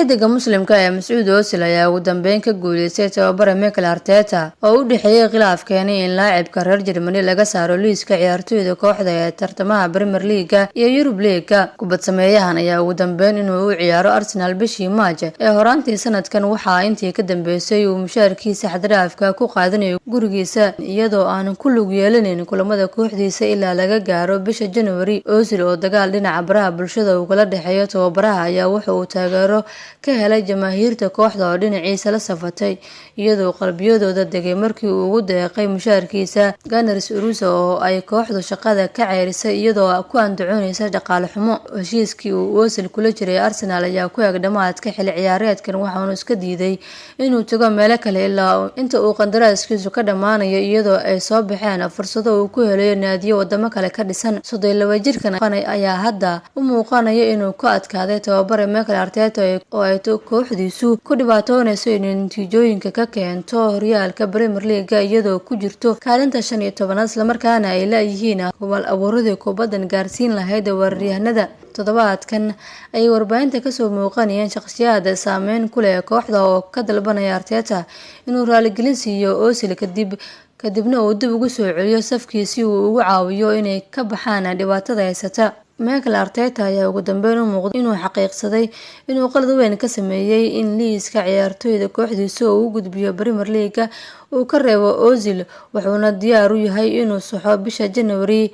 Xidiga Muslimka ee Mesut Ozil ayaa ugu dambeyn ka guuleystay tababare Mikel Arteta oo u dhexeeyay khilaaf keenay in laacibka reer Germany laga saaro liiska ciyaartoyda kooxda ee tartamaha Premier League iyo Europa League. Kubad sameeyahan ayaa ugu dambeyn inuu u ciyaaro Arsenal bishii Maaj ee horaantii sanadkan. Waxaa intii ka dambeysay uu mushaarkiisa xad-dhaafka ku qaadanayo gurigiisa, iyadoo aan ku lug yeelanayn kulamada kooxdiisa ilaa laga gaaro bisha January. Ozil oo dagaal dhinaca baraha bulshada uu kala dhexeeyo tababaraha ayaa waxa uu taageero ka helay jamaahiirta kooxda oo dhinaciisa la safatay, iyadoo qalbiyadooda degay markii uu ugu deeqay mushaarkiisa Gunners Urusa oo ay kooxdu shaqada ka ceyrisay iyadoo ku andacoonaysa dhaqaale xumo. Heshiiskii uu Ozil kula jiray Arsenal ayaa ku eg dhamaadka xilli ciyaareedkan, waxaanu iska diiday inuu tago meelo kale ilaa inta uu qandaraaskiisu ka dhammaanayo, iyadoo ay soo baxeen fursado uu ku helayo naadiyo wadamo kale ka dhisan. 32 jirkan ayaa hadda u muuqanaya inuu ku adkaaday tababare Mikel Arteta oo ay kooxdiisu ku dhibaatoonayso inay natiijooyinka ka keento horyaalka Premier League, iyadoo ku jirto kaalinta 15aad, islamarkaana ay laayihiin hubal abuuradii kubaddan gaarsiin lahayd weeraryahanada. Toddobaadkan ayay warbaahinta kasoo muuqanayeen shaqsiyaad saameyn ku leh kooxda oo ka dalbanaya Arteta inuu raaligelin siiyo Ozil, kadibna uu dib ugu soo celiyo safkii si uu ugu caawiyo inay ka baxaan dhibaatada haysata. Mikel Arteta ayaa ugu dambeyn u muuqday inuu xaqiiqsaday inuu qalad weyn ka sameeyay in liiska ciyaartoyda kooxdiisa uu u gudbiyo Premier League uu ka reebo Ozil, wuxuuna diyaar u yahay inuu saxo bisha January.